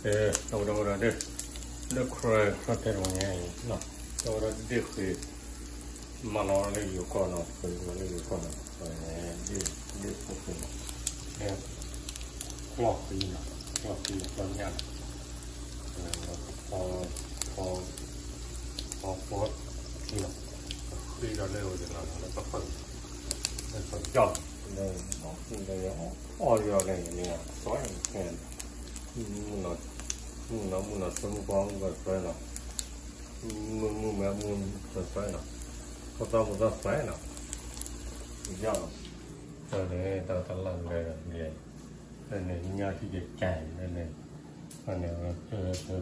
ကဲ, ဒီးဝဲဒၣ်ဒ်, လၢ ခရၢၣ် ခရၢၣ်ထဲတဝဲညါအံၤ, ဒီးဝဲဒၣ်ဒ့ၣ်ဃ့, မၤလီၤလၢယိၤကီၢ်နီၤ, ဃ့လီၤလၢယိၤကီၢ်နီၤ, ဒ့ၣ်, ဒ့ၣ်ဖိဃ့နီၤ, ကျီၢ်ဃံနီၤ, ကျီၢ်ဃံနီၤ, ကျီၢ်ညၣ်နီၤ, ဖီ, ဖီ, ဖီဃံနီၤ, ဃံဒီးလၢဝဲတနီၤနီၤ လၢပဖၢၣ်, လၢပယီၢ်, လၢ, လၢ, အီၣ်ယီၢ်လၢန့ၣ် မ့ၢ်, သွဲ, မုၢ်နီၤ, မုၢ်နီၤ, မုၢ်နီၤ, သွဲမုၢ်ပှၢ်, မုၢ်ကသွဲနီၤ, မုၢ်မုၢ်မဲ, မုၢ်ကသွဲနီၤ, ဖိသၣ်ဖိသၣ်သွဲနီၤ, ယီၢ်လီၤ, တၢ်န့ၣ် တၢ်တလၢ်လဲၣ်, န့ၣ် ညၣ်ထံၣ်ကကဲန့ၣ်, န့ၣ်,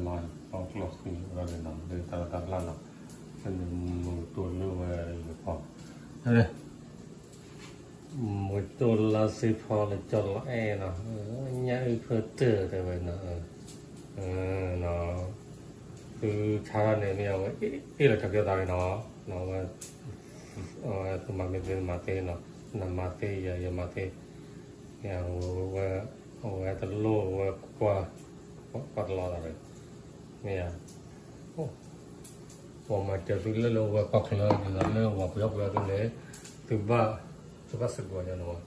မၤ, အကျီၢ်ဃံလီၤန့ၣ်နီၤ, လၢတၢ်တလၢ်နီၤ, န့ၣ်မုၢ်ကတိၤလၢဝဲယဖီ, မုၢ်ကတိၤလါစ့ဖီလၢကၠီလီၤအဲၣ်နီၤ, ညၣ်အုၣ်ဖၢတၢၢ်တဲဝဲနီၤ, သုဆါထီၣ်န့ၣ်မ့ၢ်အဝဲ, အ့ၣ်လီၤတၢ်ကဲသးန့ၣ်နီၤ, အဝဲ, အဝဲသုမၤမ့ၢ်သ့နမၤသ့နီၤ, နမၤသ့, ယၤယမၤသ့, မ့ၢ်ဝဲ, အဝဲတလိၣ်ဝဲကွၢ်, ကွၢ်တလီၤသးဒီး, မ့ၢ်ဧါ, ပှၤမၤစၢၤသုလၢလၢဝဲကီၢ်ချၢဒ်သိးလၢပှၤပယီၤပယီၤသုန့ၣ်, သုဘၣ်, သုဘၣ်စ့ၢ်ကီးယၤနီၤ,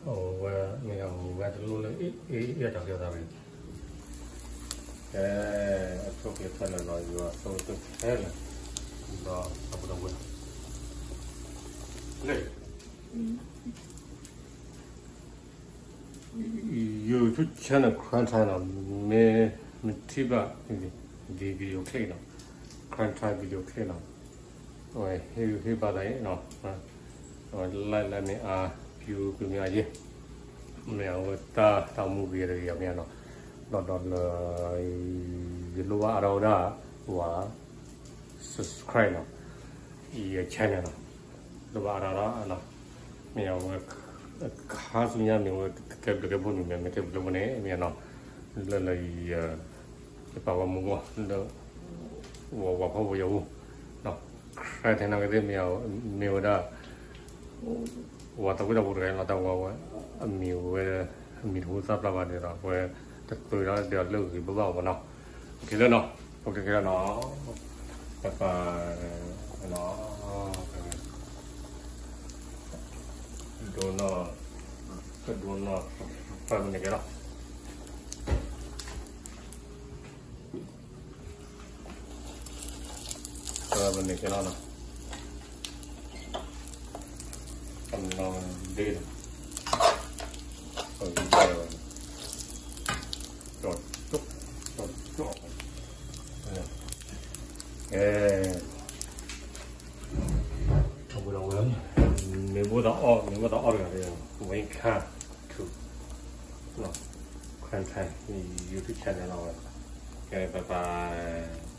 အဝဲ, မ့ၢ်အဝဲတလိၣ်လၢအ့ၣ်အ့ၣ်အတၢ်ကဲသးန့ၣ်, ကဲ, အဆိၣ်ကျဲခဲလၢာ်နီၤ, ယွၤဆိၣ်ဂ့ၤခဲလၢာ်, ဒီးအပူၤဒီးဝဲ, လၢ YouTube channel ခရၢၣ်ထါနီၤ, မ့ၢ်, မ့ၢ်ထံၣ်ဘၣ်, ဒ် video clip နီၤ, ခရၢၣ်ထါ video clip နီၤ, အဝဲဟ့ၣ်ဂံၢ်ဟ့ၣ်ဘါသးအံၤနီၤ, အဝဲ like လၢမ့ၢ်အါ, view မ့ၢ်အါယဲၢ်, မ့ၢ်အဝဲတၢ်, တၢ်မူဂ့ၤတဂ့ၤအမ့ၢ်နီၤ, ဒီးဒီးလၢ ယလိၣ်ဘၣ်အါထီၣ်ဝဲဒၣ်, ဝဲ subscribe နီၤ, ယ channel နီၤ, လိၣ်ဘၣ်အါထီၣ်လီၤ, မ့ၢ်အဝဲ, ခါဆူညါမ့ၢ်ဝဲ, ကဲဘျုးကဲဖှိၣ်မ့ၢ်မ့ၢ်မ့ၢ်ထဲဘျုးဖှိၣ်န့ၣ်မ့ၢ်နီၤ, လၢလၢယ, ယပာ်ဝဲမူမီၢ်လၢ, ဝဲဝဲဖီဝဲယဝူ, ခရၢၣ်ထဲနာ်က့သ့ၣ်မ့ၢ်, မ့ၢ်ဝဲဒၣ် ဝဲတၢ်ဝံတၢ်ပူၤတဂၤလီၤတၢ်ဝဲဝဲ, အမံၤဝဲ, အမံၤတဟူသၣ်ဖျါဘၣ်ဒီးဒီး ပဝဲတတုၤဒီးဒီးလၢဂ့ၤဘၣ်ဘၣ်အီၤနီၤ, ခဲလၢာ်နီၤ, ခဲလၢာ်နီၤ, ပပာ်, နီၤ, ဒိနီၤ, ကဒိနီၤ, ပာ်မနုၤကဲလီၤ ပမ့ၢ်ကဲလီၤနီၤ, အနီၢ်ဒ့ၣ်, ကၠီၣ်, ကၠီၣ်, ကၠီၣ်, အဲ, မ့ၢ်ဘၣ်သးအီၣ်, မ့ၢ်ဘၣ်သးအီၣ်တဂၤဒီး, welcome to, နီၤ, Karen Thai YouTube channel နီၤ, ကဲ bye bye.